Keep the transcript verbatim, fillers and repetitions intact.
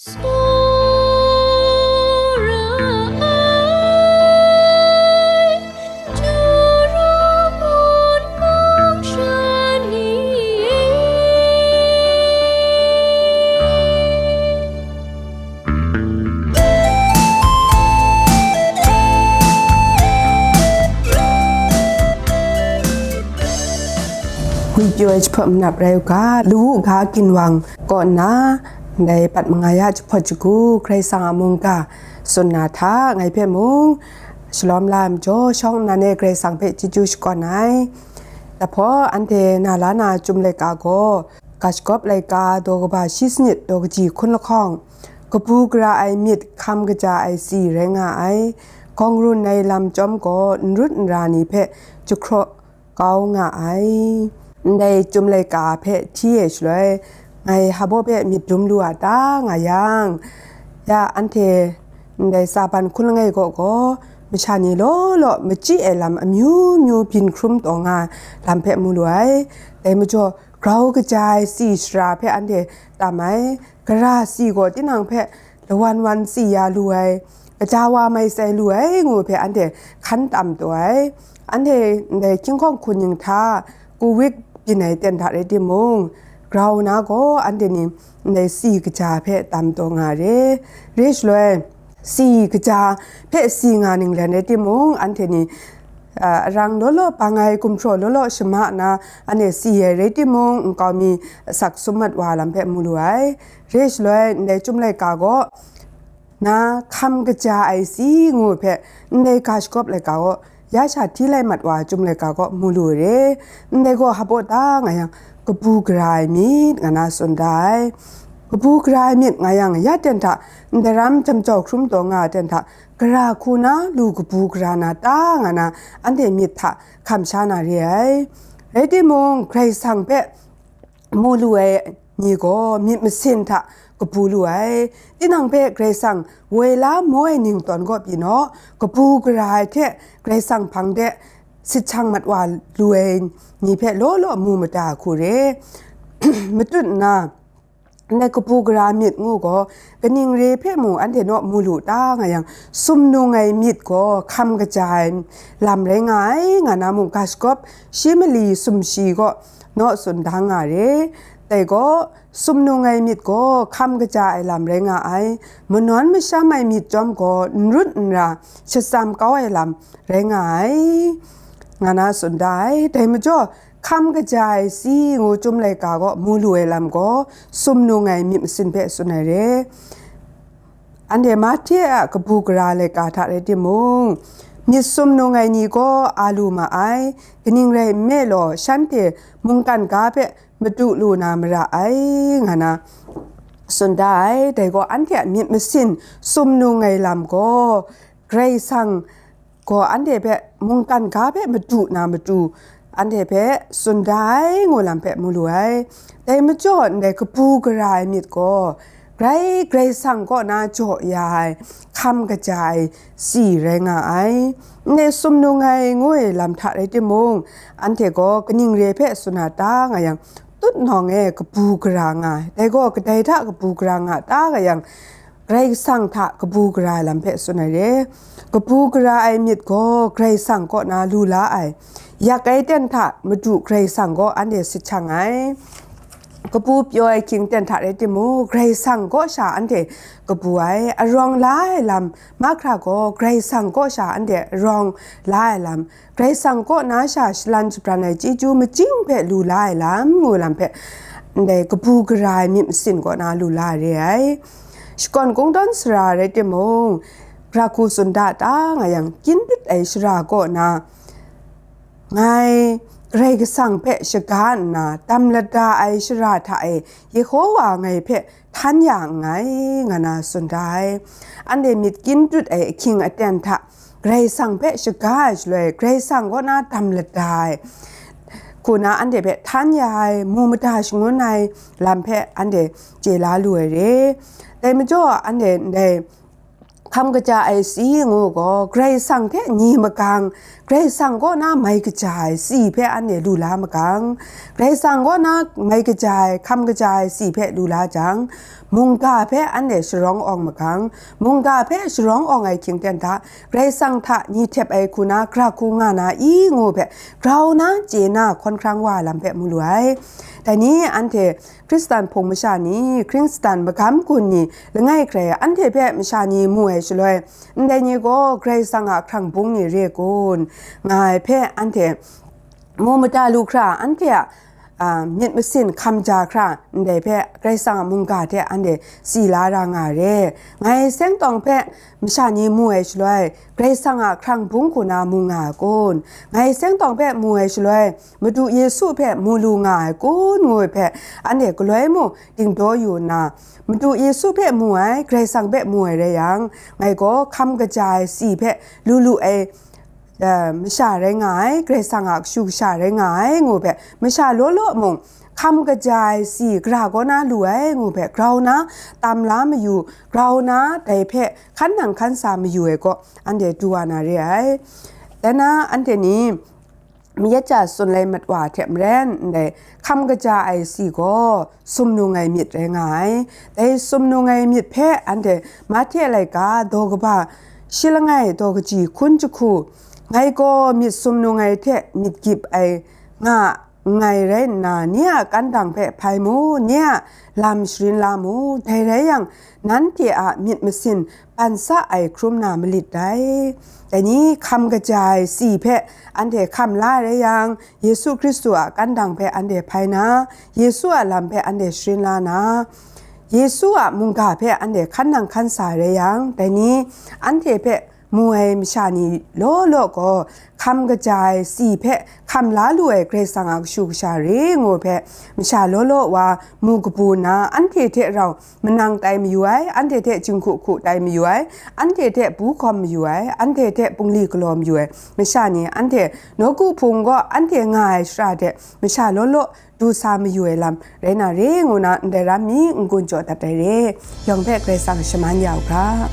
Tsawra ai, Juru mun mung sha ni e. Ngwi pyaw ai jahpawt manap rai u ga, Lawu ga ginwang kaw nna, ndai pat manga ya jahpawt shagu, Karai Kasang a mungga tsun na hta, ngai hpe mung shalawm la ai majaw, shawng nnan e Karai Kasang hpe chyeju shakawn ai. Dahpaw, anhte na la na Chyum laika gaw, Ga Shagawp laika, daw kaba shi sanit, daw kaji hkun lahkawng, kabu gara ai myit, hkam kaja ai tsi rai nga ai. Gawng run ai lam chyawm gaw, n rut n ra ni hpe jahkraw kau nga ai. Ndai Chyum laika hpe hti e shaloi, ngai hpa baw hpe myit dum lu a ta nga yang, ya anhte ndai tsa ban hkun langai kaw gaw, masha ni law law machyi ai lam amyu myu byin hkrum taw nga lam hpe mu lu ai. Dai majaw, grau kaja ai tsi shara hpe anhte tam ai, gara tsi gaw tinang hpe lawan wan tsi ya lu ai, kaja wa mai sai lu ai ngu hpe anhte hkan tam taw ai. Anhte ndai hkying hkawng hkuning hta kuwik byin ai ten hta rai timung, grau na gaw anhte ni ndai tsi kaja hpe tam taw nga re. Re shaloi, tsi kaja hpe tsi nga ninglen rai timung, anhte ni, a, arang law law bang ai, gumhpraw law law shama na, anhte tsi ai rai timung, nkau mi asak sum mat wa lam hpe mu lu ai. Re shaloi, ndai Chyum laika gaw, na hkam kaja ai tsi ngu hpe, ndai Ga Shagawp laika gaw, ya sha hti lai mat wa Chyum laika gaw mu lu re. Ndai gaw hpa baw ta nga yang, kabu gara ai myit nga na tsun da ai. Kabu gara ai myit nga yang, ya ten hta, ndaram jam jau hkrum taw nga ten hta, gara hku na lu kabu gara na ta nga na, anhte myit hta hkam sha na re ai. Rai timung, Karai Kasang hpe mu lu ai ni gaw myit masin hta kabu lu ai. Tinang hpe Karai Kasang woi la maw ai ning tawn kaw pyi naw, kabu gara ai hte Karai Kasang hpang de sit shang mat wa lu ai ni hpe law law mu mada hku re. Matut nna, ndai kabu gara myit ngu gaw, kaning re hpe mung anhte naw mu lu ta nga yang, sumnung ai myit gaw hkam kaja ai lam rai nga ai, nga na mung, Ga Shagawp shi mali sumshi gaw naw tsun da nga re. Dai gaw, sumnung ai myit gaw hkam kaja ai lam rai nga ai, manawn masham ai myit chyawm gaw n rut n ra shatsam kau ai lam rai nga ai, nga na tsun da ai. Dai majaw, hkam kaja ai tsi ngu Chyum laika gaw mu lu ai lam gaw, sumnung ai myit masin hpe tsun ai re. Anhte Mahte a kabu gara laika hta rai timung, myit sumnung ai ni gaw a lu ma ai, kaning rai nme law, shanhte mungkan ga hpe matu lu na mara ai, nga na tsun da ai. Dai gaw, anhte a myit masin sumnung ai lam gaw, Karai Kasang gaw anhte hpe mungkan ga hpe matu na matu, anhte hpe tsun da ai, ngu lam hpe mu lu ai. Dai majaw, ndai kabu gara ai myit gaw, grai Karai Kasang kaw na jaw ya ai, hkam kaja ai tsi rai nga ai. Ndai sumnung ai ngu ai lam hta rai timung, anhte gaw kaning re hpe tsun a ta nga yang, tutnawng e kabu gara nga ai. Dai gaw kadai hta kabu gara nga ta nga yang, Karai Kasang hta kabu gara ai lam hpe tsun ai re. Kabu gara ai myit gaw Karai Kasang kaw na lu la ai. Yak ai ten hta matu Karai Kasang gaw anhte sit shang ai. Kabu pyaw ai hkying ten hta rai timung, Karai Kasang kaw sha anhte kabu ai. Arawng la ai lam mahkra gaw Karai Kasang kaw sha anhte arawng la ai lam, Karai Kasang kaw na sha shalan shabran ai chyeju majing hpe lu la ai lam, ngu lam hpe, ndai kabu gara ai myit masin kaw na lu la re ai. Shakawn kungdawn sara rai timung, gara hku tsun da ta nga yang, kyin dut ai shara kaw na, ngai Karai Kasang hpe shaga nna, dam lada ai shara hta e Yehowa ngai hpe htan ya nngai, nga na tsun da ai. Anhte myit kyin dut ai ahkying aten hta Karai Kasang hpe shaga ai shaloi, Karai Kasang kaw na dam lada ai, hku na anhte hpe htan ya ai, mu mada shangun ai lam hpe anhte chye la lu ai re. Dai majaw, anhte ndai Hkam kaja ai si ngu gaw, Karai Kasang hte ni magang, Karai Kasang kaw na mai kaja ai si hpe anhte lu la magang, Karai Kasang kaw na mai kaja ai, hkam kaja ai si hpe lu la jang, mungga hpe anhte sharawng awng magang, mungga hpe sharawng awng ai hkying ten hta, Karai Kasang hta ni htep ai hku na, gara hku nga na i ngu hpe, grau na, chye na, hkawn hkrang wa ai lam hpe mu lu ai. Dai ni anhte Hkristan hpung masha ni, Hkristan magam gun ni, langai hkrai anhte hpe masha ni mu ai shaloi, ndai ni gaw Karai Kasang a hkrang bung ni re kun, nga ai hpe anhte mu mada lu hkra, anhte a, a, myit masin hkam ja hkra, ndai hpe Karai Kasang a mungga hte anhte si la ra nga re. Ngai seng tawng hpe masha ni mu ai shaloi, Karai Kasang a hkrang bung hku na mu nga ai kun? Ngai seng tawng hpe mu ai shaloi, Madu Yesu hpe mu lu nga ai kun? Ngu ai hpe, anhte galoi mung dingdaw yu nna, Madu Yesu hpe mu ai, Karai Kasang hpe mu ai rai yang, ngai gaw hkam kaja ai si hpe lu lu ai, eh, masha rai nga ai, Karai Kasang a kashu kasha rai nga ai, ngu hpe, masha law law mung, hkam kaja ai si gara kaw na lu ai, ngu hpe, grau na tam la mayu, grau na dai hpe hkan nang hkan sa mayu ai kaw, anhte du wa na re ai. Dai na anhte ni mayat ja tsun lai mat wa hte maren, ndai hkam kaja ai si gaw sumnung ai myit rai nga ai. Dai sumnung ai myit hpe anhte Mahte laika daw kaba shi langai daw kaji hkun jahku, ngai gaw myit sumnung ai hte myit gyip ai nga nngai rai nna, nye a kandang hpe hpai mu, nye a lam sharin la mu, dai rai yang, nanhte a myit masin ban sa ai hkrum na malit dai. Dai ni hkam kaja ai si hpe anhte hkam la rai yang, Yesu Hkristu a kandang hpe anhte hpai na, Yesu a lam hpe anhte sharin la na, Yesu a mungga hpe anhte hkan nang hkan sa rai yang, dai ni anhte hpe mu ai masha ni law law gaw, hkam kaja ai si hpe hkam la lu ai Karai Kasang a kashu kasha re ngu hpe, masha law law wa mu kabu nna, anhte hte rau manang tai mayu ai, anhte hte jinghku hku tai mayu ai, anhte hte bu hkawm mayu ai, anhte hte bungli galaw mayu ai masha ni, anhte nawku hpung gaw anhte nga ai shara hte masha law law du sa mayu ai lam rai na re ngu na, ndai ram mi n-gun jaw dat ai re. Yawng hpe Karai Kasang shaman ya u ga.